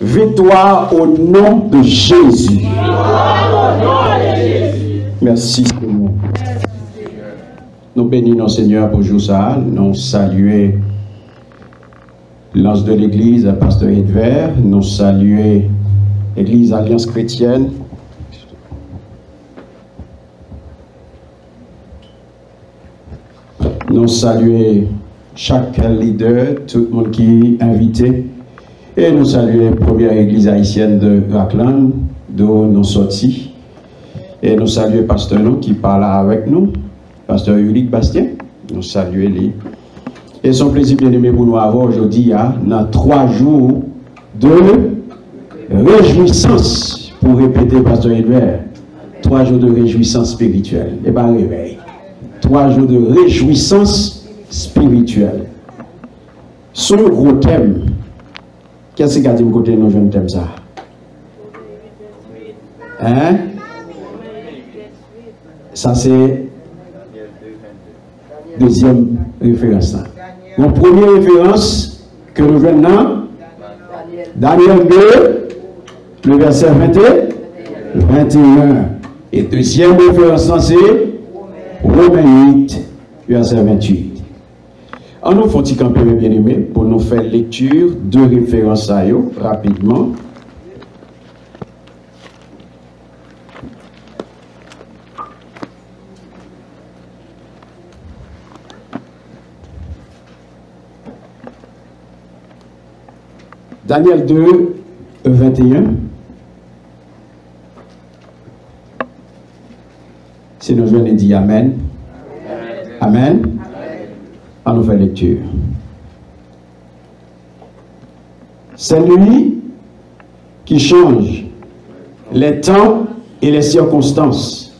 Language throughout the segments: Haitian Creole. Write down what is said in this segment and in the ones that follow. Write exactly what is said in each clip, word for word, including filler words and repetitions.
Victoire au nom de Jésus. Merci Seigneur. Nou beni non Senyè pou jou sa a. Nou salye lans de legliz, pastè Edver. Nou salye legliz Alyans Kretyèn. Nou salye chak lidè, tout moun ki envite. E nou salye Premyè Egliz Ayisyèn de Rockland, do nou sòti. E nou salye pastè nou ki pa la avèk nou, pastè Yulic Bastien. Nou salye li. E se yon plezi byeneme pou nou avè w jodi a, nan twa jou de rejwisans, pou repete pastè Edver, twa jou de rejwisans espirityèl, e pa revèy. Twa jou de rejwisans espirityèl. Se yon gwo tèm. Kiyès ki ka di m kote nou jwenn tèm sa a? Hein? Sa se dezyèm referans la. Yon premye referans ke nou jwenn nan Danyèl de, le vèsè vennde, venteyen. E dezyèm referans lan se Women uit, vèsè venntuit. An nou fè yon ti kanpe, men byeneme, pou nou fè lekti de referans sa yo rapidman. Danyèl de, venteyen. Si nou jwenn li, di amèn. Amèn. An nou fè lekti. C'est lui qui change les temps et les circonstances,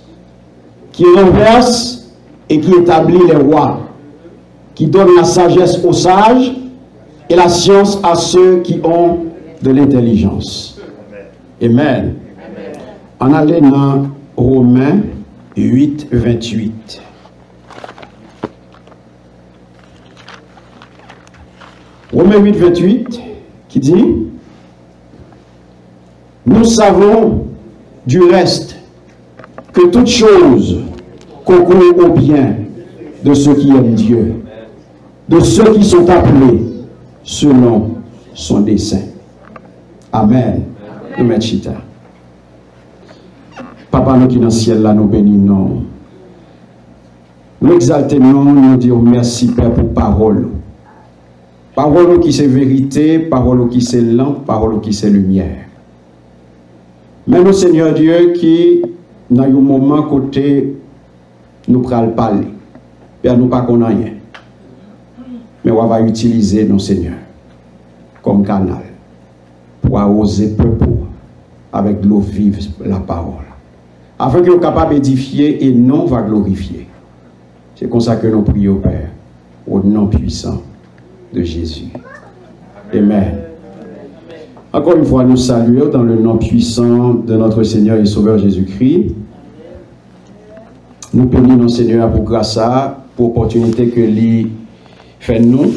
qui renverse et qui établit les rois, qui donne la sagesse aux sages et la science à ceux qui ont de l'intelligence. Amen. Ann ale nan Women uit, ventuit. Women uit, ventuit, ki di, nous savons du reste que toutes choses concourent au bien de ceux qui aiment Dieu, de ceux qui sont appelés selon son dessein. Amen. Nou mèt chita. Papa nou ki nan syèl la, nou beni non w. Nou egzalte non w, nou di w mèsi, Pè, pou pawòl ou. Pawòl ou ki se verite, pawòl ou ki se lanp, pawòl ou ki se limyè. Men nou, Senyè Dye, ki nan yon moman kote nou pral pale. Pè, nou pa konn anyen. Men w a va itilize nou, Senyè, kòm kanal pou awoze pèp ou avèk dlo viv lapawòl, afin ke yo kapab edifye e non w va glorifye. Se konsa ke nou priye, Pè, au nom puissant de Jésus. Amen. Encore une fois, nous saluons dans le nom puissant de notre Seigneur et Sauveur Jésus-Christ. Nou beni non Senyè a pou gras sa, pou opòtinite ke li fè nou.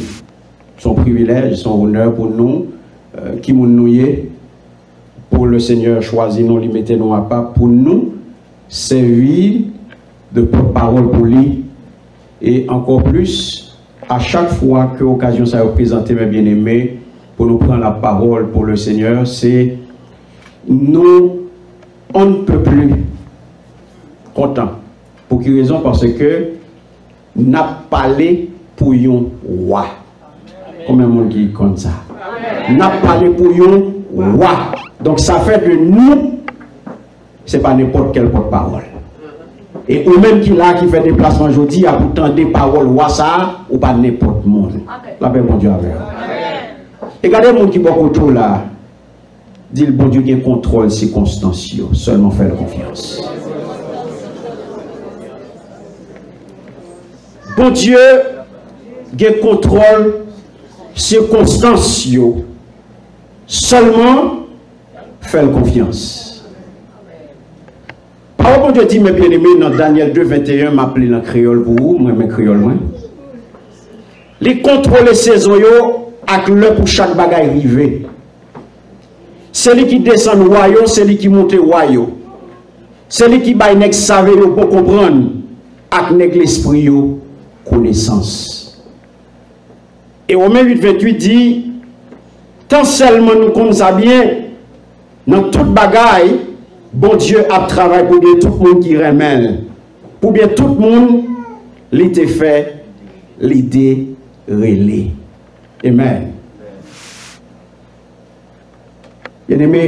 Se yon privilèj, se yon onè pou nou, euh, ki moun nou ye, pou le Senyè chwazi nou, li mete nou apa pou nou sèvi de pòtpawòl pou li. E ankò plis, a chak fwa ke okazyon sa yo prezante, men byeneme, pou nou pran lapawòl pou le Senyè, se nou on ne peut plus kontan. Pou ki rezon? Paske n ap pale pou yon wa. Konbyen moun ki konn sa? N ap pale pou yon wa. Donk, sa fè de nou, se pa nenpòt kèl pòtpawòl. E ou menm ki la, ki fè deplasman jodi a pou tande pawòl wa sa a, ou pa nenpòt moun. Lapè Bondye avè w. E gade moun ki bò kote w la. Di l, Bondye gen kontwòl sikonstans yo. Sèlman fè l konfyans. Bondye gen kontwòl sikonstans yo. Sèlman fè l konfyans. Pawòl Bondye di, men byeneme, nan Danyèl de venteyen, m ap li l an kreyòl pou ou, mwen renmen kreyòl mwen. Li kontwole sezon yo ak lè pou chak bagay rive. Se li ki desann wa yo, se li ki moute wa yo. Se li ki bay nèg save yo bon konprann ak nèg lespri yo konesans. E Women uit venntuit di, tan sèlman nou konn sa byen, nan tout bagay, Bondye ap travay pou byen tout moun ki renmen l, pou byen tout moun li te fè, li te rele. Amen. Byeneme,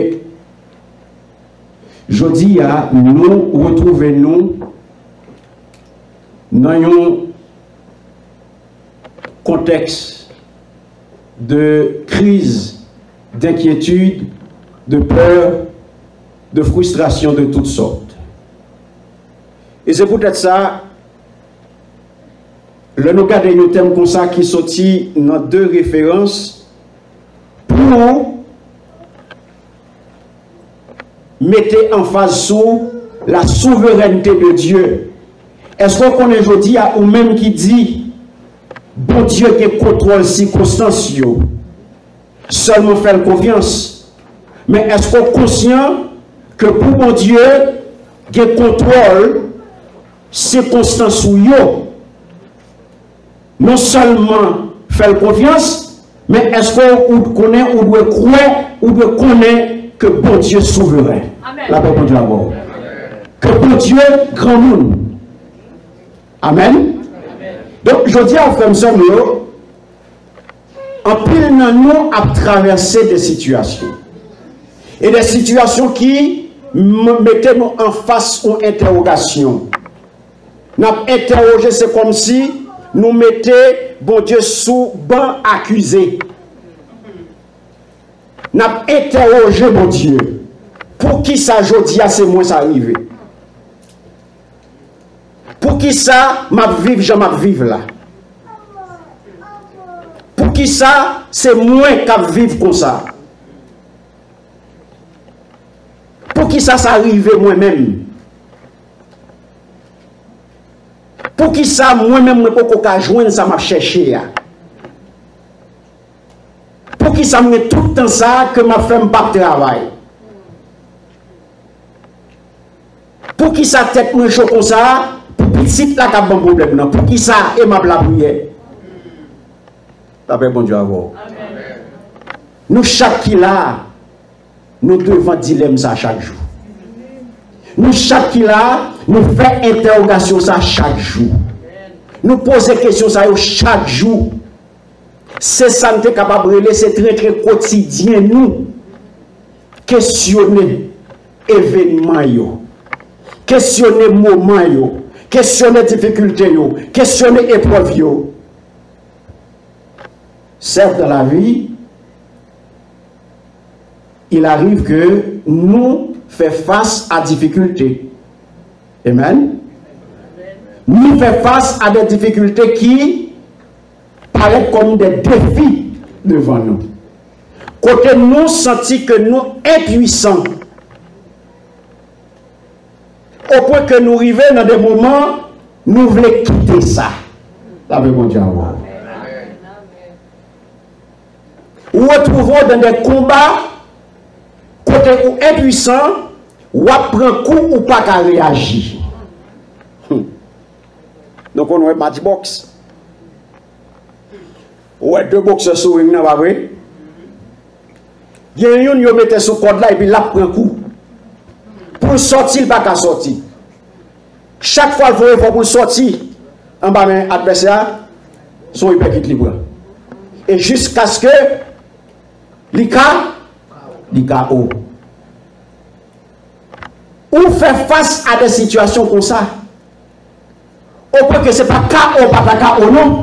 jodi a, nou retwouve nou nan yon kontèks de kriz, d'enkyetid, de pè, de fristrasyon de tout sòt. E se poutèt sa, lè nou gade yon tèm konsa ki soti nan de referans, pou mete anfaz sou la souveraineté de Dieu. Èske w konnen jodi a ou menm ki di Bondye gen kontwòl sikonstans yo, sèlman fè l konfyans? Men èske w konsyan ke pou Bondye gen kontwòl sikonstans ou yo, non sèlman fè l konfyans, men èske ou konnen, ou dwe kwè, ou dwe konnen ke Bondye souveren? Lapè Bondye avè w. Ke Bondye granmoun. Amen. Donk, jodi a, frè m, sè m yo, anpil nan nou ap travèse de sitiyasyon. E de sitiyasyon ki m- mete nou anfas yon entèwogasyon. N ap entèwoje, se kòmsi nou mete Bondye sou ban akize. N ap entèwoje Bondye. Poukisa jodi a se mwen sa rive? Poukisa m ap viv jan m ap viv la? Poukisa se mwen k ap viv konsa? Poukisa sa rive mwen menm? Poukisa mwen menm mwen poko ka jwenn sa m ap chèche a? Poukisa m gen tout tan sa a ke m ap fè m p ap travay? Poukisa tèt mwen cho konsa a pou pitit la k ap ban m pwoblèm nan? Poukisa e m ap lapriyè? Lapè Bondye avè w. Nou chak ki la a, nou devan dilèm sa chak jou. Nou chak ki la a, nou fè entèwogasyon sa chak jou. Nou poze kesyon sa yo chak jou. Se sa n te kapab rele se trentren kotidyen nou. Kesyone evènman yo. Kesyone moman yo. Kesyone difikilte yo. Kesyone eprèv yo. Certes, dans la vie, il arrive que nou fè fas a difikilte. Amen. Nou fè fas a de difikilte ki parèt kòm de defi devan nou. Kote nou santi ke nou enpwisan. Opwen ke nou rive nan de moman, nou vle kite sa. Lapè Bondye avè w. Ou retwouve w dan de konba kote ou enpwisan, w ap pran kou, ou pa ka reyaji. Hmm. Nou konn wè match bòks. Ou wè de boksè sou ring nan, pa vre? Gen youn yo mete sou kòd la epi l ap pran kou. Pou l sòti, l pa ka sòti. Chak fwa l fè yon efò pou l sòti anba men advèsè a, se yon ipèkit li pran. E jiskaske li ka, li K O. Ou fè fas a de sitiyasyon konsa. Opwen ke se pa K O pa ta K O non,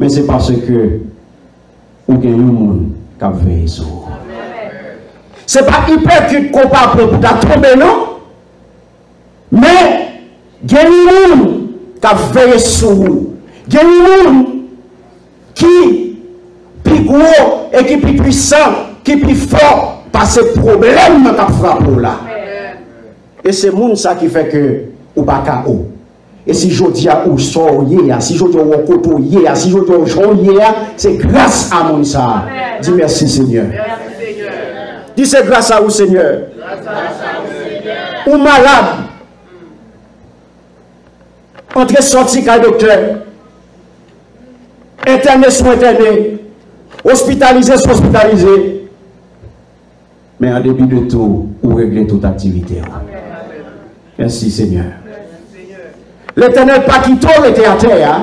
men se paske ou gen yon moun k ap veye sou ou. Se pa ipèkit ke w pa pran pou ta tonbe non, men gen yon moun k ap veye sou ou. Gen yon moun ki pi gwo e ki pi pwisan, ki pi fò pase pwoblèm nan k ap frape w la. E se moun sa ki fè ke ou pa K O. E si jodi a ou sa w ye a, si jodi a w kote w ye a, si jodi a w jan w ye a, se gras a moun sa a. Di mèsi, Senyè. Mèsi, Senyè. Di, se gras a ou, Senyè. Ou malad. Antre sòti kay doktè. Entène sou entène. Ospitalize sou ospitalize. Men an depi de tou, ou regle tout aktivite w. Mèsi, Senyè. Letènèl pa kite w rete atè a.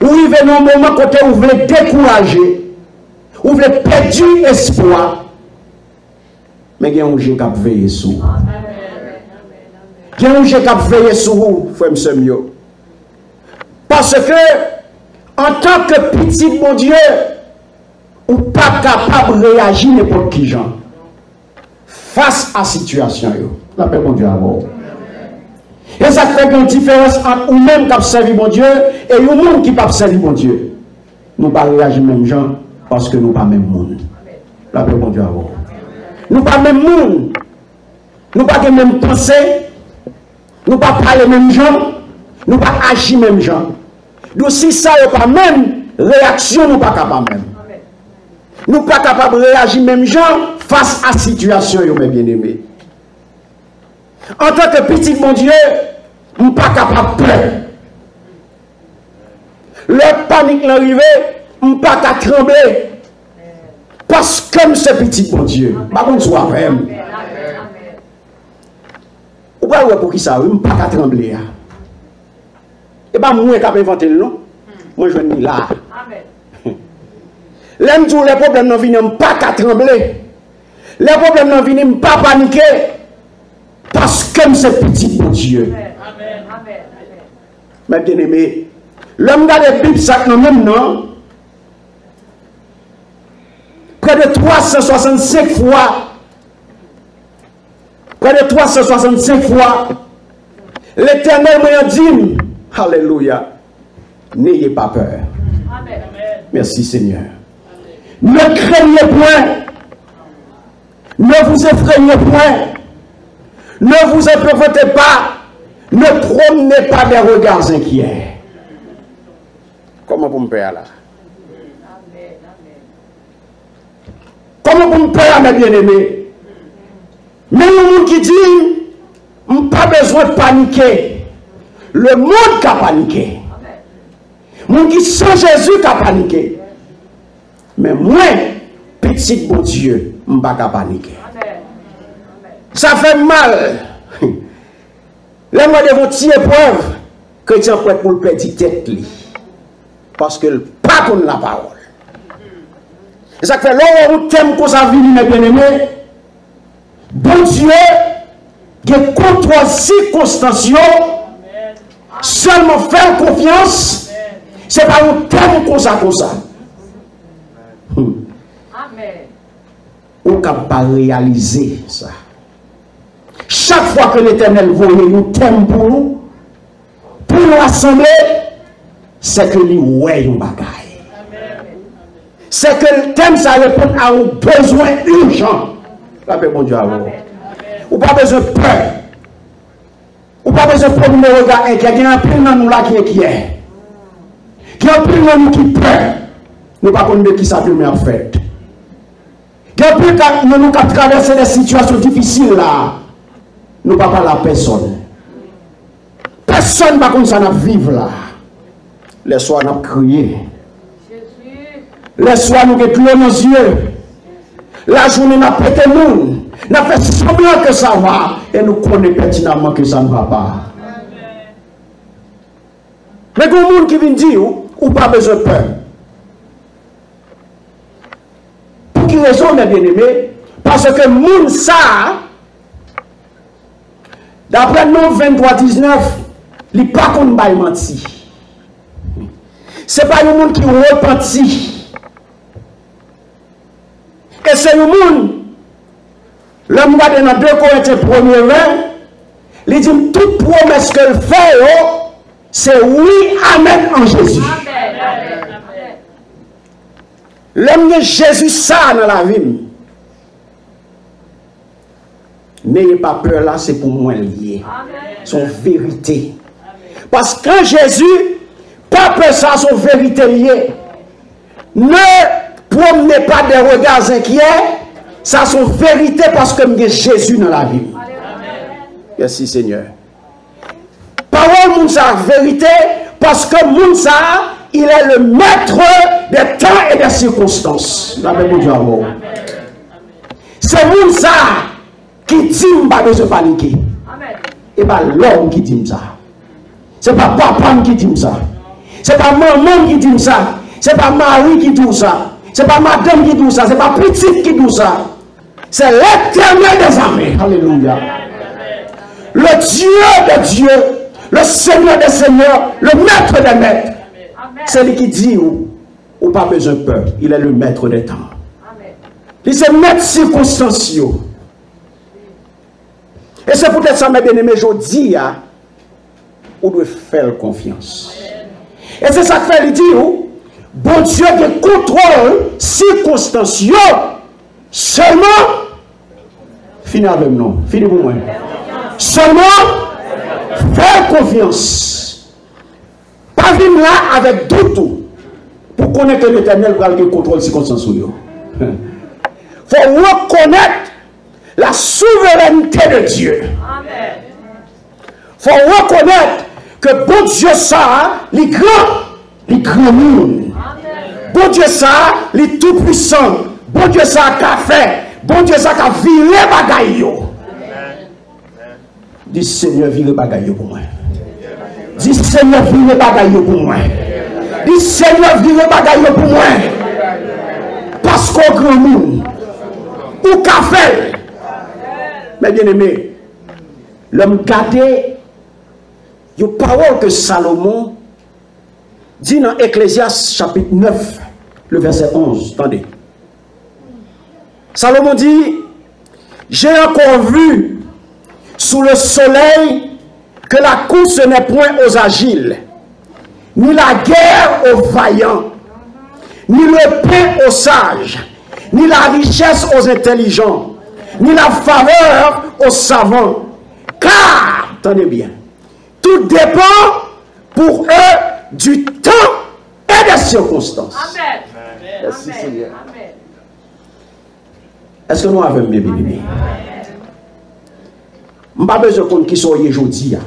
Ou rive nan yon moman kote ou vle dekouraje, ou vle pèdi espwa, men gen yon je k ap veye sou ou. Gen yon je k ap veye sou ou, frè m, sè m yo. Paske, antanke pitit Bondye, ou pa kapab reyaji nenpòt ki jan fas a sitiyasyon yo. Lapè Bondye avè w. E sa k fè gen yon diferans ant ou menm k ap sèvi Bondye e yon moun ki p ap sèvi Bondye. Nou pa reyaji menm jan paske nou pa menm moun. Lapè Bondye avè w. Nou pa menm moun. Nou pa gen menm panse. Nou pa pale menm jan. Nou pa aji menm jan. Donk, si sa yo pa menm, reyaksyon nou pa ka pa menm. Nou pa kapab reyaji menm jan fas a sitiyasyon yo, men byeneme. Antanke pitit Bondye, m pa kapab pè. Lè panik lan rive, m pa ka tranble. Paske m se pitit Bondye. M pa konn si w avè m. Ou pral wè poukisa, wi, m pa ka tranble a. E pa mwen k ap envante l, non. Mwen jwenn li la a. Lè m di w lè pwoblèm nan vini, m pa ka tranble. Lè pwoblèm nan vini, m pa panike. Paske m se pitit Bondye. Mè byeneme, lè m gade Bib sa k nan men m nan, prè de twa san swasannsenk fwa, prè de twa san swasannsenk fwa, Letènèl mwen an di m, alelouya, n'ayez pas peur. Mèsi, Senyè. Ne craignez point. Ne vous effrayez point. Ne vous épouvantez pas. Ne promenez pas des regards inquiets. Kòman pou m pè a la? Kòman pou m pè a, mè byeneme? Men yon moun ki di m, m pa bezwen panike. Lemonn ka panike. Moun ki san Jezi ka panike. Men mwen, pitit Bondye, m pa ka panike. Sa fè m mal. Lè m wè devan ti eprèv, kretyen an prèt pou l pèdi tèt li. Paske l pa konn lapawòl. E sa k fè, lè w wè yon tèm konsa vini, mè byeneme, Bondye gen kontwòl sikonstans yo, sèlman fè l konfyans, se pa yon tèm konsa, konsa. Hmm. Ou kab pa reyalize sa. Chak fwa ke Letènèl voye yon tèm pou ou, pou nou rasanble, se ke li wè yon bagay. Se ke tèm sa reponn a yon bezwen ijan. Lapè Bondye avè w. Ou pa bezwen pè. Ou pa bezwen pwomne rega enkyè. Gen anpil nan nou la ki enkyè. Gen anpil nan nou ki pè. Nou pa konn de kisa demen ap fèt. Gen anpil ka, nan nou k ap travèse de sitiyasyon difisil la, nou pa pale a pèsòn. Pèsòn pa konn sa n ap viv la. Lèswa n ap kriye. Lèswa nou gen dlo nan zye. Lajounen n ap pete moun. N ap fè sanblan ke sa va. E nou konnen pètinamman ke sa n va pa. Men gen moun ki vin di w, ou pa bezwen pè. Pou ki rezon, mè byeneme? Paske moun sa a, daprè Nonm venntwa diznèf, li pa konn bay manti. Se pa yon moun ki repanti. E se yon moun, lè m gade nan de Korentyen premye ven, li di m tout pwomès ke l fè yo, se wi, amèn an Jezi. Lè m gen Jezi sa a nan lavi m, N'ayez pas peur la, se pou mwen l ye. Se yon verite. Paske Jezi, pa pè sa, se yon verite l ye. Ne Pwomne pa de rega enkyè, sa se yon verite paske m gen Jezi nan lavi m. Mèsi Senyè. Pawòl moun sa a verite, paske moun sa a, il est le maître des temps et des circonstances. Lapè Bondye avè w. Se moun sa a ki di m pa bezwen panike. E pa lòm ki di m sa. Se pa papa m ki di m sa. Se pa manman m ki di m sa. Se pa mari ki di w sa. Se pa madanm ki di w sa. Se pa pitit ki di w sa. C'est l'Éternel des armées. Alelouya. Le Dieu des dieux, le Seigneur des seigneurs, le Maître des maîtres. Se li ki di w, ou pa bezwen pè. Il est le maître des temps. Li se mèt sikonstans yo. E se poutèt sa, mè byeneme, jodi a, ou dwe fè l konfyans. E se sa k fè li di w, Bondye gen kontwòl sikonstans yo. Sèlman, fini avè m non, fini pou mwen. Sèlman, fè l konfyans. Pa vin la avèk dout ou pou konnen ke Letènèl pral gen kontwòl sikonstans ou yo. Fò w rekonèt la souveraineté de Dieu. Fò w rekonèt ke Bondye sa a, li gran, li granmoun. Bondye sa a, li tou pwisan. Bondye sa a ka fè. Bondye sa a ka vire bagay yo. Di Senyè vire bagay yo pou mwen. Di Senyè vire bagay yo pou mwen. Di Senyè vire bagay yo pou mwen. Paske w granmoun. Ou ka fè l. Mè byeneme, lè m gade yon pawòl ke Salomon di nan Eklezyas chapit nèf, le vèsè onz, tande. Salomon di, J'ai encore vu sous le soleil que la course n'est point aux agiles, ni la guerre aux vaillants, ni le pain aux sages, ni la richesse aux intelligents, ni la faveur aux savants. Car, tande byen, tout dépend pour eux du temps et des circonstances. Amen. Mèsi Senyè. Èske nou avè m, byeneme? M pa bezwen konn kisa w ye jodi a.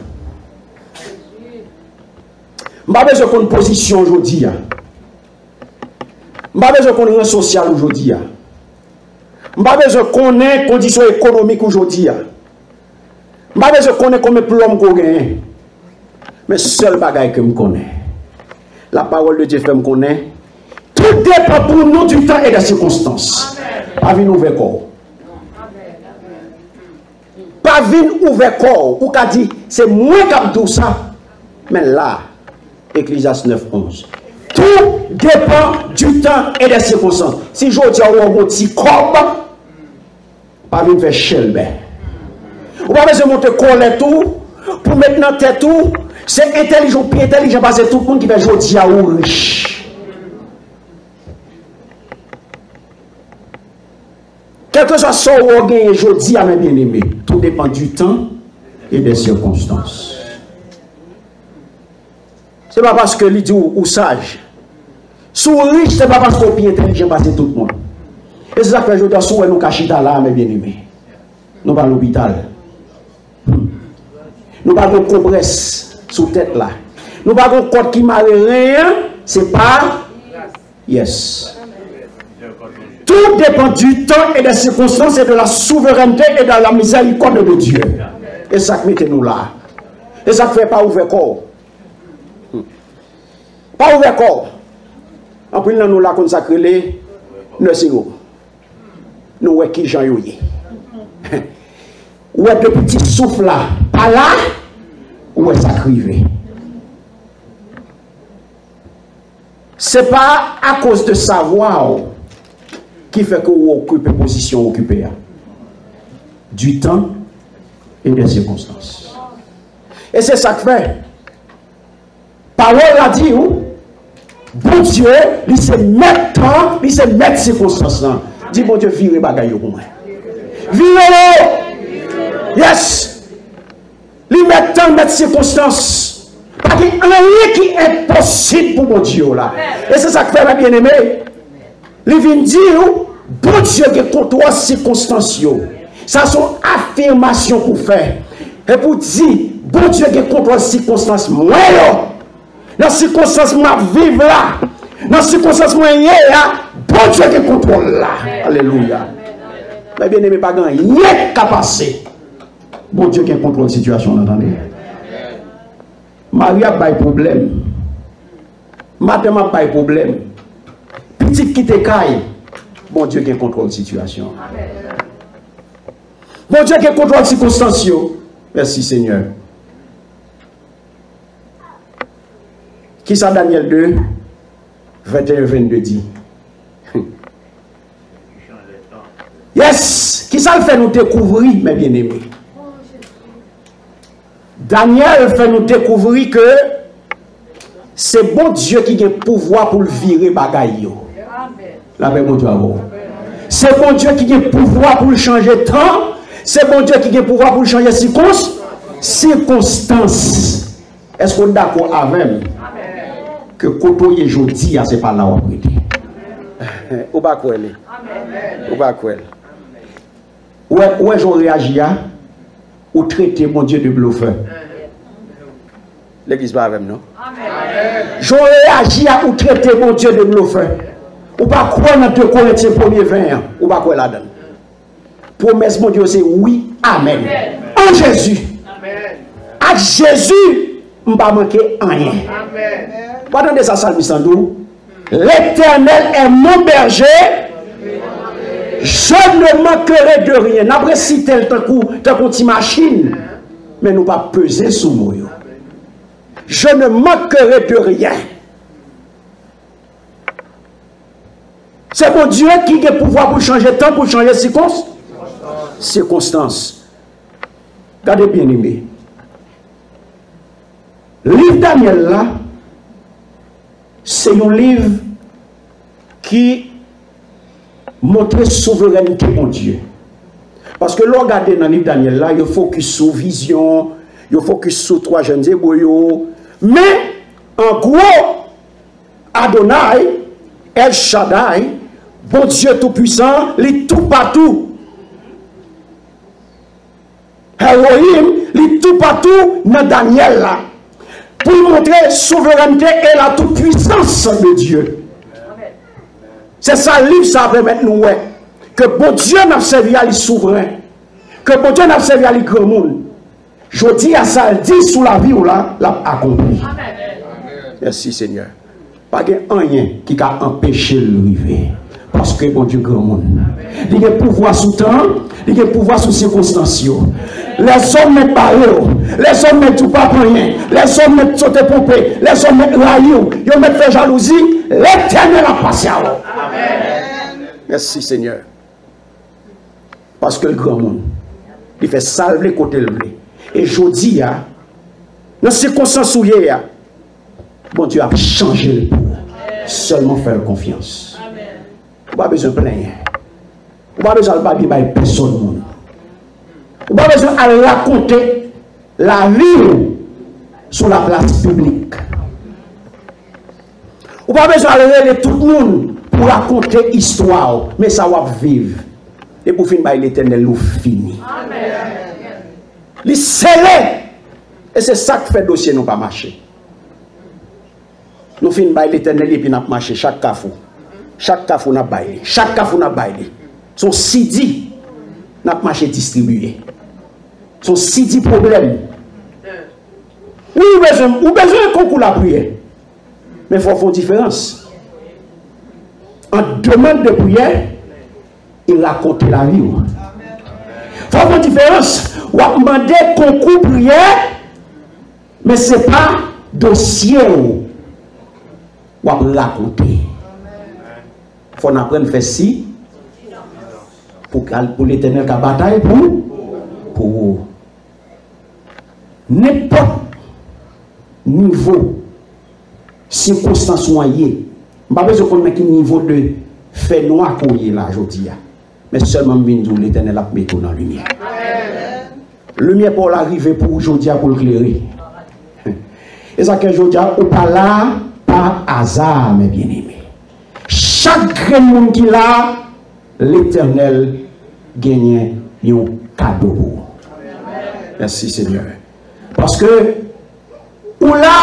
M pa bezwen konn pozisyon w jodi a. M pa bezwen konn ran sosyal ou jodi a. M pa bezwen konnen kondisyon ekonomik ou jodi a. M pa bezwen konnen konbyen plòm ke w genyen. Men sèl bagay ke m konnen, la parole de Dieu fè m konnen, tout dépend pour nous du temps et des circonstances. Pa vin ouvè kò w. Pa vin ouvè kò w. Ou ka di, se mwen k ap di w sa. Men la, Eklezyas nèf onz. Tout dépend du temps et des circonstances. Si jodi a w wè w gon ti kòb, pa vin fè chèlbè. Ou pa bezwen monte kòlèt ou pou met nan tèt ou se entèlijan, ou pi entèlijan pase tout moun ki fè jodi a ou rich. Kèlkeswa sa w wè w genyen jodi a, mè byeneme, tout dépend du temps et des circonstances. Se pa paske li di w ou saj. Si w rich, se pa paske w pi entèlijan pase tout moun. E se sa k fè jodi a, si w wè nou ka chita la a, mè byeneme, nou pa lopital. Hmm. Nou pa gen konprès sou tèt la. Nou pa gen kòd ki mare ren an, se pa Yes. Tout dépend du temps et des circonstances et de la souveraineté et de la miséricorde de Dieu. E sa k mete nou la. E sa k fè pa ouvè kò w. Pa ouvè kò w. Anpil nan nou la konn sa k rele nursing home. Nou wè kijan yo ye. Ou wè depi ti souf la pa la, ou wè sa k rive. Se pa akoz de savwa w ki fè ke w okipe pozisyon w okipe a. Du temps et des circonstances. E se sa k fè pawòl la di w, Bondye, li se mèt tan, li se mèt sikonstans lan. Di Bondye, vire bagay yo pou mwen. Vire yo! Yes! Li mèt tan, mèt sikonstans. Pa gen anyen ki enposib pou Bondye w la. E se sa k fè, mè byeneme, Li vin di w, Bondye gen kontwòl sikonstans yo. Sa se yon afimasyon pou fè. E pou di, Bondye gen kontwòl sikonstans mwen yo. Nan sikonstans m ap viv la, nan sikonstans mwen ye a, Bondye gen kontwòl la. Alelouya. Men byeneme, pa gen anyen k ka pase. Bondye gen kontwòl sitiyasyon an, tande. Mari ap bay pwoblèm. Madanm ap bay pwoblèm. Pitit kite kay. Bondye gen kontwòl sitiyasyon an. Bondye gen kontwòl sikonstans yo. Mèsi, Senyè. Kisa Danyèl de, venteyen, vennde di? Yes! Kisa l fè nou dekouvri, men byeneme? Danyèl fè nou dekouvri ke se Bondye ki gen pouvwa pou l vire bagay yo. Lapè Bondye avè w. Se Bondye ki gen pouvwa pou l chanje tan. Se Bondye ki gen pouvwa pou l chanje sikons, sikonstans. Èske w dakò avè m ke kote w ye jodi a, se pa la w ap rete? Ou pa kwè li? Ou pa kwè l? Ou wè, ou wè jan w reyaji a, ou trete Bondye de blofè. Legliz pa avè m, non? Jan w reyaji a, ou trete Bondye de blofè. Ou pa kwè nan de Korentyen premye ven an. Ou pa kwè ladan l. Pwomès Bondye yo se wi, amèn. An Jezi. Ak Jezi, m pa manke anyen. W a tande sa salmis lan di w? L'Éternel est mon berger, je ne manquerai de rien. N ap resite l tankou, tankou yon ti machin, men nou p ap peze sou mo yo. Je ne manquerai de rien. Se Bondye ki gen pouvwa pou l chanje tan, pou l chanje sikons, sikonstans. Gade byeneme. Liv Danyèl la, se yon liv ki montre souverènte Bondye. Paske lè w gade nan liv Danyèl la, yo fokis sou vizyon, yo fokis sou twa jèn Ebre yo. Men, an gwo, Adonay, El Shaddai, Bondye Toupwisan, li toupatou. Elohim, li toupatou nan Danyèl la. Pou l montre souverènte e la toupwisans de Dye. Se sa liv sa a pèmèt nou wè. Ke Bondye n ap sèvi a, li souvren. Ke Bondye n ap sèvi a, li granmoun. Jodi a, sa l di sou lavi w la, l ap akonpli. Mèsi, Senyè. Pa gen anyen ki ka anpeche l rive. Paske Bondye granmoun. Li gen pouvwa sou tan, li gen pouvwa sou sikonstans yo. Lèzòm mèt bare w, lèzòm mèt di w pa pou anyen, lèzòm mèt sote ponpe, lèzòm mèt rayi w, yo mèt fè jalouzi, Letènèl ap pase avè w. Mèsi, Senyè. Paske l granmoun. Li fè sa l vle, kote l vle. E jodi a, nan sikonstans ou ye a, Bondye ap chanje l pou ou. Sèlman fè l konfyans. Ou pa bezwen plenyen. Ou pa bezwen al babye bay pèsòn moun. Ou pa bezwen al rakonte lavi w sou laplas piblik. Ou pa bezwen al rele tout moun pou rakonte istwa w, men sa w ap viv. Depi w fin bay Letènèl, ou fini. Li sele. E se sa k fè dosye nou pa mache. Nou fin bay Letènèl li epi n ap mache chak kafou. Chak kafou n ap bay li. Chak kafou n ap bay li. Se yon sidi n ap mache distribiye. Se yon sidi pwoblèm. Wi, ou bezwen, ou bezwen konkou lapriyè. Men fò w fè yon diferans ant demann de priyè e rakonte lavi w. Fò w fè yon diferans. W ap mande konkou priyè, men se pa dosye w w ap rakonte. Fò n aprann fè si pou, pou Letènèl ka batay pou, pou ou. Nenpòt nivo sikonstans ou an ye, m pa bezwen konn nan ki nivo de fènwa ke w ye la jodi a. Men sèlman m vin di w, Letènèl ap mete w nan limyè. Limyè pa w la rive pou ou jodi a pou l klere. E sa ke jodi a, ou pa la pa aza, men byeneme. Chak grenn moun ki la a, Letènèl genyen yon kado pou ou. Mèsi, Senyè. Paske ou la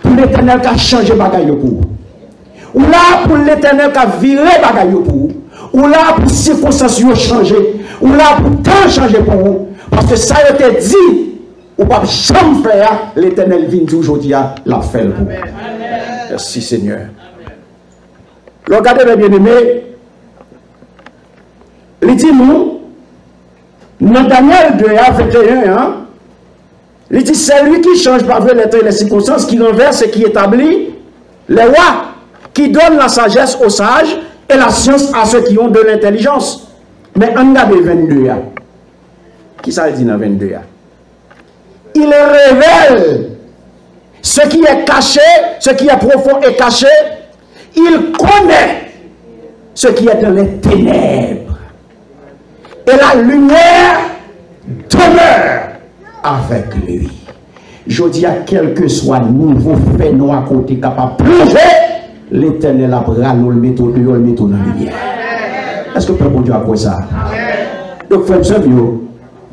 pou Letènèl ka chanje bagay yo pou ou. Ou la pou Letènèl ka vire bagay yo pou ou. Ou la pou sikonstans yo chanje. Ou la pou tan chanje pou ou. Paske sa yo te di ou p ap janm fè a, Letènèl vin di w jodi a, l ap fè l pou ou. Mèsi, Senyè. Lè w gade, mè byeneme, li di nou, nan Danyèl de a, venteyen an, li di, c'est lui qui change par vrai les temps et les circonstances, qui renverse et qui établit les rois, qui donne la sagesse aux sages et la science à ceux qui ont de l'intelligence. Men ann gade vennde a. Kisa l di nan vennde a? Il révèle ce qui est caché, ce qui est profond et caché. Il connaît ce qui est dans les ténèbres. Et la lumière demeure avec lui. Jodi a, kèlkeswa nivo fènwa kote kapab plonje, Letènèl ap rale w, l mete w deyò, l mete w nan limyè. Èske pèp Bondye a kwè sa? Donk, frè m, sè m yo,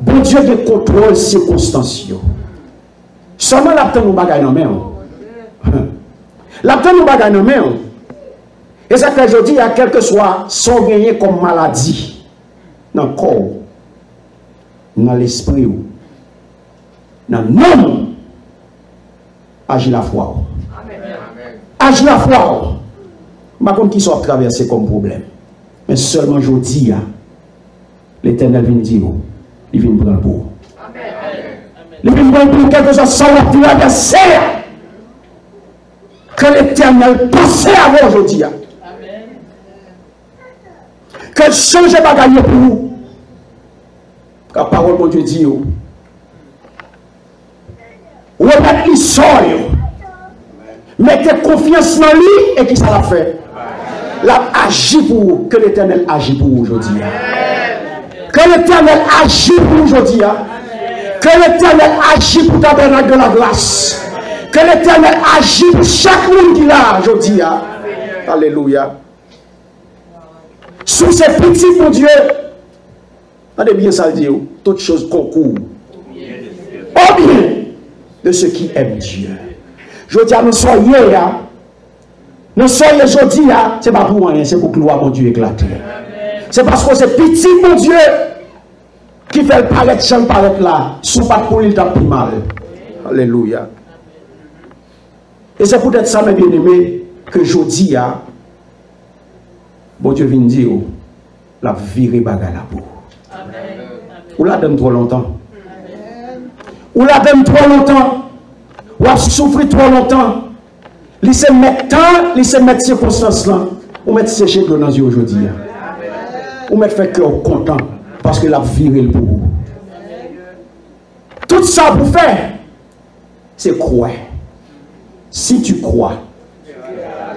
Bondye gen kontwòl sikonstans yo. Sèlman l ap tann yon bagay nan men w. L ap tann yon bagay nan men w. E sa k fè jodi a, kèlkeswa sa w genyen kòm maladi nan kò w, nan lespri w, nan nanm w, aji lafwa w. Aji lafwa w. M pa konn kisa w ap travèse kòm pwoblèm. Men sèlman jodi a, Letènèl vin di w, li vin pran l pou ou. Li vin pran l pou ou, kèlkeswa sa w ap travèse a. Ke Letènèl panse avè w jodi a. Ke l chanje bagay yo pou ou. Ka pawòl Bondye di yo. Remèt li sò yo. Mete konfyans nan li e kisa l ap fè? L ap aji pou ou. Ke Letènèl aji pou ou jodi a. Ke Letènèl aji pou ou jodi a. Ke Letènèl aji pou Tabènak de la Gras. Ke Letènèl aji pou chak moun ki la a jodi a. Alelouya. Si w se pitit Bondye, tande byen sa l di yo, toutes choses concourent au bien de ceux qui aiment Dieu. Jodi a, nan sa w ye a, nan sa w ye jodi a, se pa pou anyen, se pou glwa Bondye eklate. Se paske w se pitit Bondye ki fè l parèt jan l parèt la. Si w pa t pou li, l t ap pi mal. Alelouya. E se poutèt sa, mè byeneme, ke jodi a, Bondye vin di w, l ap vire bagay la pou ou. Ou ladann twò lontan. Ou ladann twò lontan. W ap soufri twò lontan. Li se mèt tan, li se mèt sikonstans lan. Ou mèt seche dlo nan zye w jodi a. Ou mèt fè kè w kontan, paske l ap vire l pou ou. Tout sa w pou fè, se kwè. Si tu crois,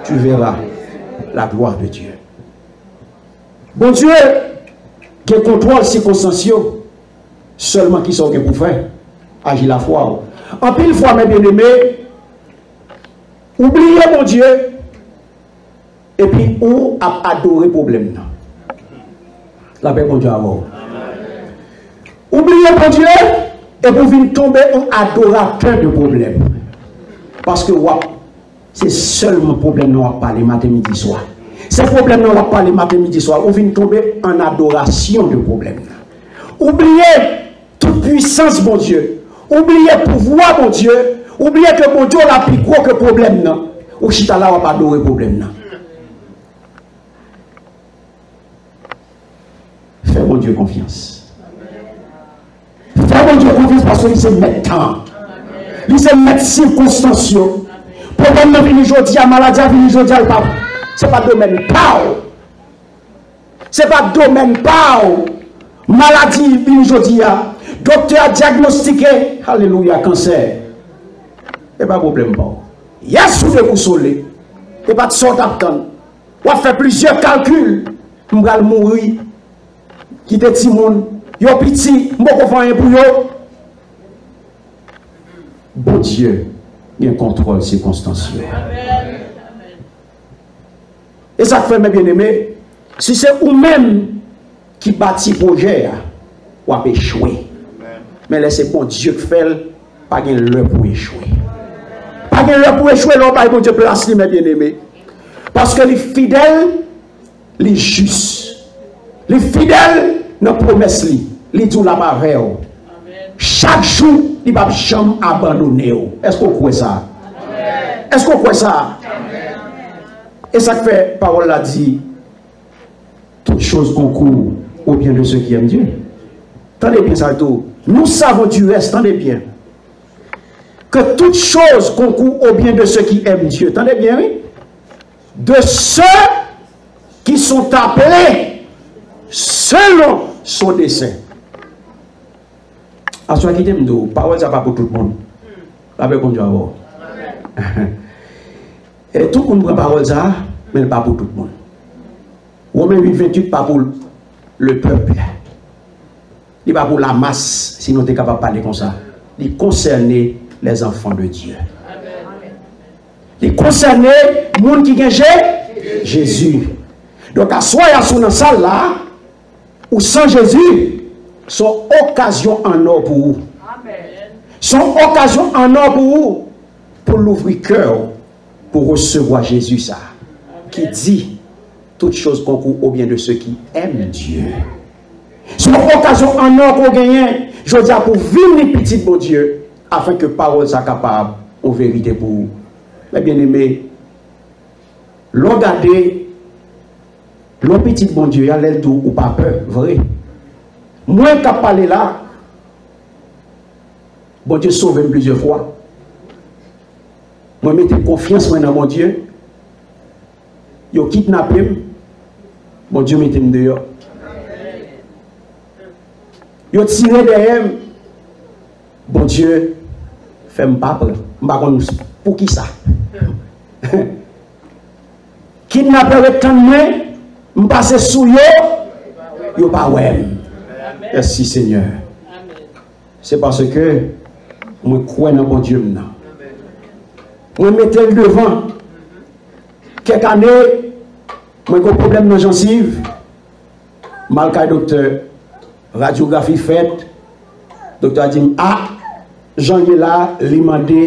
tu verras la gloire de Dieu. Bondye gen kontwòl sikonstans yo. Sèlman kisa w gen pou fè? Aji lafwa w. Anpil fwa, mè byeneme, ou bliye Bondye, epi ou ap adore pwoblèm nan. Lapè Bondye avè w. Ou bliye Bondye, epi ou vin tonbe yon adoratè de pwoblèm. Paske w ap, se sèlman pwoblèm nan w ap pale maten, midi, swa. Se pwoblèm nan w ap pale maten, midi, swa. Ou vin tonbe an adorasyon de pwoblèm nan. Ou bliye tout pwisans Bondye. Ou bliye pouvwa Bondye. Ou bliye ke Bondye w la pi gwo ke pwoblèm nan. Ou chita la, w ap adore pwoblèm nan. Fè Bondye konfyans. Fè Bondye konfyans paske li se mèt tan an. Li se mèt sikonstans yo. Pwoblèm nan vini jodi a, maladi a vini jodi a, li pa, se pa domèn pa w. Se pa domèn pa w. Maladi vini jodi a. Doktè a dyagnostike, alelouya, kansè. E pa pwoblèm pa w. Yès ou dekousole. E pa t sa w t ap tann. W ap fè plizyè kalkil. M pral mouri. Kite timoun. Yo piti. M poko fè anyen pou yo. Bondye gen kontwòl sikonstans yo. E sa k fè, men byeneme, si se ou menm ki bati pwojè a, w ap echwe. Men lè se Bondye k fè l, pa gen lè pou echwe. Pa gen lè pou echwe lè w bay Bondye plas li, men byeneme. Paske li fidèl, li jis. Li fidèl nan pwomès li. Li di w l ap avè w. Chak jou, li p ap janm abandone w. Èske w kwè sa? Èske w kwè sa? E sa k fè pawòl la di, toutes choses concourent au bien de ceux qui aiment Dieu. Tande byen sa tou. Nous savons du reste, tande byen, que toutes choses concourent au bien de ceux qui aiment Dieu. Tande byen, wi. De ceux qui sont appelés selon son dessein. Aswè, kite m di w, pawòl sa pa pou tout moun. Lapè Bondye avè w. E tout moun pran pawòl sa, men l pa pou tout moun. Women uit venntuit pa pou le pèp. Li pa pou lamas, si nou te kapab pale konsa. Li konsène les enfants de Dieu. Li konsène moun ki gen Je-, Jezi. Donk, aswè a, si w nan sal la, ou san Jezi, se yon okazyon an nò pou ou. Se yon okazyon an nò pou ou, pou louvri kè w, pou resevwa Jezi sa, ki di, toutes choses concourent au bien de ceux qui aiment Dieu. Se yon okazyon an nò ke w genyen jodi a pou w vin li pitit Bondye, afin ke pawòl sa kapab yon verite pou ou. Men byeneme, lè w gade, lè w pitit Bondye a, lè l di w ou pa pè, vre. Mwen k ap pale la, Bondye sove m plizyè fwa. Mwen mete konfyans mwen nan Bondye. Yo kidnape m, Bondye mete m deyò. Yo tire dèyè m, Bondye fè m pa pè. M pa konn poukisa. Kidnapè ret tann mwen, m pase sou yo, yo pa wè m. Mèsi, Senyè. Se paske mwen kwè nan Bondye m nan. Mwen mete l devan. Kèk ane, mwen gen pwoblèm nan jansiv. M al kay doktè, radyografi fèt. Doktè a di m, a, jan l ye la, li mande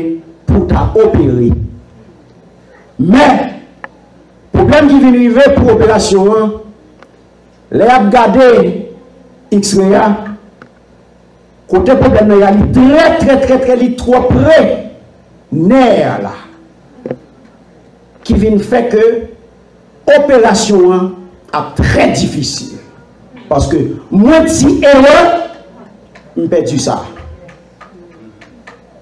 pou w ta opere. Men, pwoblèm ki vin rive pou operasyon an, lè y ap gade X-ray a, kote pwoblèm nan ye a, li trè, trè, trè, trè, li twò pre nè a la. Ki vin fè ke operasyon an ap trè difisil. Paske mwen ti erè, m pèdi sa.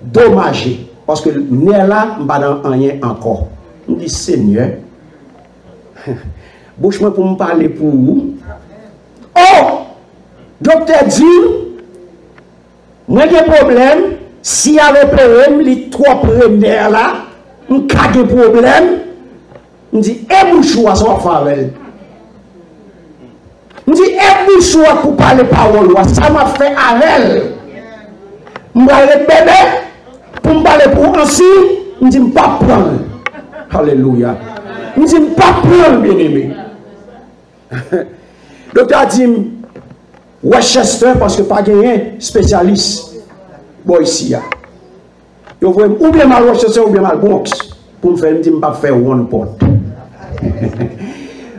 Domaje. Paske nè la, m pa nan anyen ankò. M di, Senyè, bouch mwen pou m pale pou ou. Oh! Doktè di m, mwen gen pwoblèm, si y al opere m, li twò pre nè la, m ka gen pwoblèm. M di, e bouch ou a, sa w ap fè avè l? M di, e bouch ou a pou pale pawòl ou a, sa m ap fè avè l? M pral ret bèbè pou m pale pou ansi? M di, m p ap pran l. Alelouya. M di, m p ap pran l, byeneme. Doktè a di m, Westchester, paske pa genyen espesyalis bò isi a. Yo voye m oubyen m al Westchester oubyen m al Bronx pou m fè l. M di, m p ap fè one pot.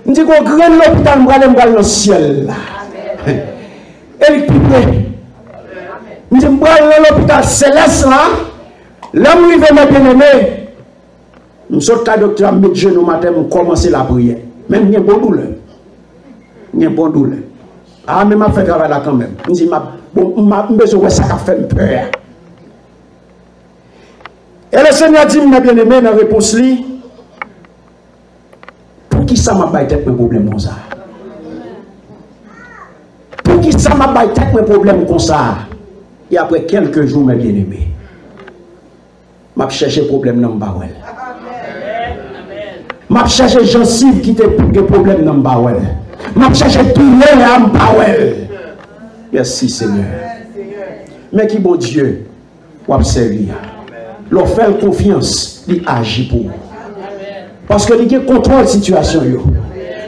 M di, gon grenn lopital m prale, m pral nan syèl la. E li k pi pre. M di, m pral nan lopital selès la. Lè m rive, men byeneme, m sot kay doktè a, m met jenou m atè, m kòmanse lapriyè. Men m gen bon doulè. M gen bon doulè. A, men m ap fè travay la kanmenm. M di, m ap, bon, m ap, m bezwen wè sa k ap fè m pè a. E Lesenyè di m, men byeneme, nan repons li, poukisa m ap bay tèt mwen pwoblèm konsa? Poukisa m ap bay tèt mwen pwoblèm konsa? E apre kèlke jou, men byeneme, m ap chèche pwoblèm nan, m pa wè l. M ap chèche jansiv ki te gen pwoblèm nan, m pa wè l. M ap chèche doulè a, m pa wè l. Mèsi, Senyè. Men ki Bondye w ap sèvi a. Lè w fè l konfyans, li aji pou ou. Paske li gen kontwòl sitiyasyon yo.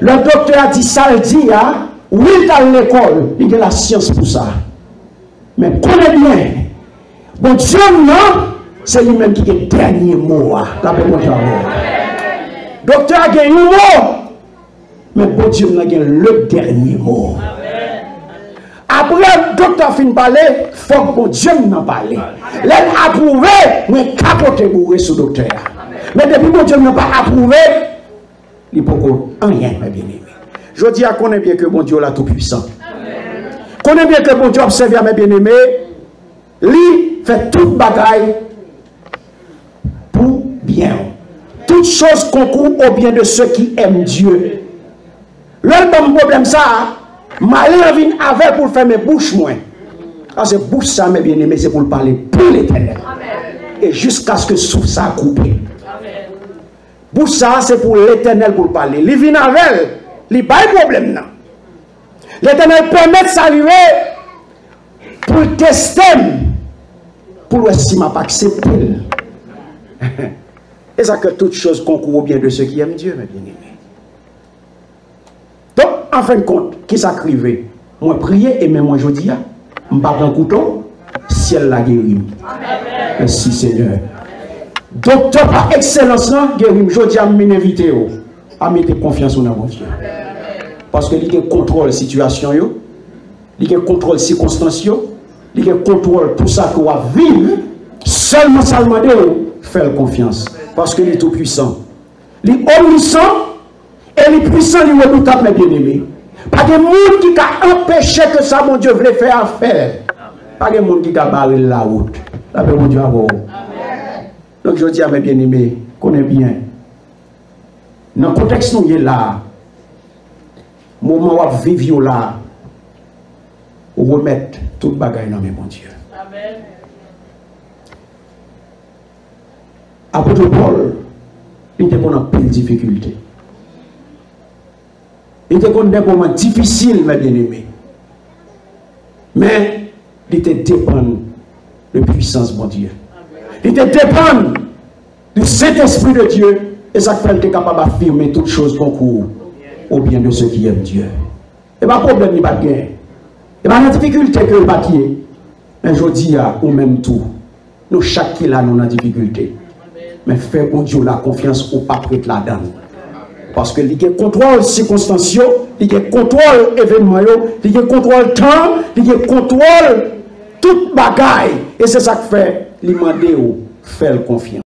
Lè doktè a di sa l di a, wi, l t al lekòl, li gen lasyans pou sa. Men konnen byen, Bondye m nan, se li menm ki gen dènye mo a. Lapè Bondye avè w. Doktè a gen yon mo, men Bondye m nan gen le dènye mo. Apre doktè a fin pale, fòk Bondye m nan pale. Lè l apwouve, mwen ka pote boure sou doktè a. Men depi Bondye m nan pa apwouve, li poko anyen, mè byeneme. Jodi a, konnen byen ke Bondye w la tou pwisan. Konnen byen ke Bondye w ap sèvi a, mè byeneme, li fè tout bagay pou byen w. Toutes choses concourent au bien de ceux qui aiment Dieu. Lè l ban m pwoblèm sa a, m ale an vin avè l pou l fèmen bouch mwen. Paske bouch sa a, mè byeneme, se pou l pale pou Letènèl. E jiskaske souf sa a koupe. Bouch sa a, se pou Letènèl pou l pale. Li vin avè l, li bay pwoblèm nan. Letènèl pèmèt sa rive pou l teste m, pou l wè si m ap aksepte l. E sa ke toutes choses concourent au bien de ceux qui aiment Dieu, mes bien-aimés. Donk, an fen de kont, kisa k rive? Mwen priye e men mwen jodi a, m pa pran kouto, syèl la geri m. Mèsi, Senyè. Doktè pa ekselans lan geri m. Jodi a, m vin envite w a mete konfyans ou nan Bondye. Paske li gen kontwòl sitiyasyon yo, li gen kontwòl sikonstans yo, li gen kontwòl tou sa ke w ap viv. Sèlman sa l mande w, fè l konfyans. Paske li tou pwisan. Li omnisan e li pwisan, li redoutab, mè byeneme. Pa gen moun ki ka anpeche ke sa Bondye vle fè a fè. Pa gen moun ki ka bare l lawout. Lapè Bondye avè w. Donk, jodi a, mè byeneme, konnen byen, nan kontèks nou ye la a, moman w ap viv yo la a, ou remèt tout bagay nan men Bondye. Apot Pòl, li te konn anpil difikilte. Li te konn de moman difisil, mè byeneme. Men, li te depann de pwisans Bondye. Li te depann de Sentespri de Dye. E sa k fè l te kapab afime toutes choses concourent au bien de ceux qui aiment Dieu. E pa pwoblèm li pa t genyen. E pa nan difikilte ke l pa t ye. Men jodi a, ou menm tou, nou chak ki la, nou nan difikilte. Men fè Bondye w la konfyans, ou p ap ret ladan l. Paske li gen kontwòl sikonstans yo, li gen kontwòl evènman yo, li gen kontwòl tan, li gen kontwòl tout bagay. E se sa k fè li mande w fè l konfyans.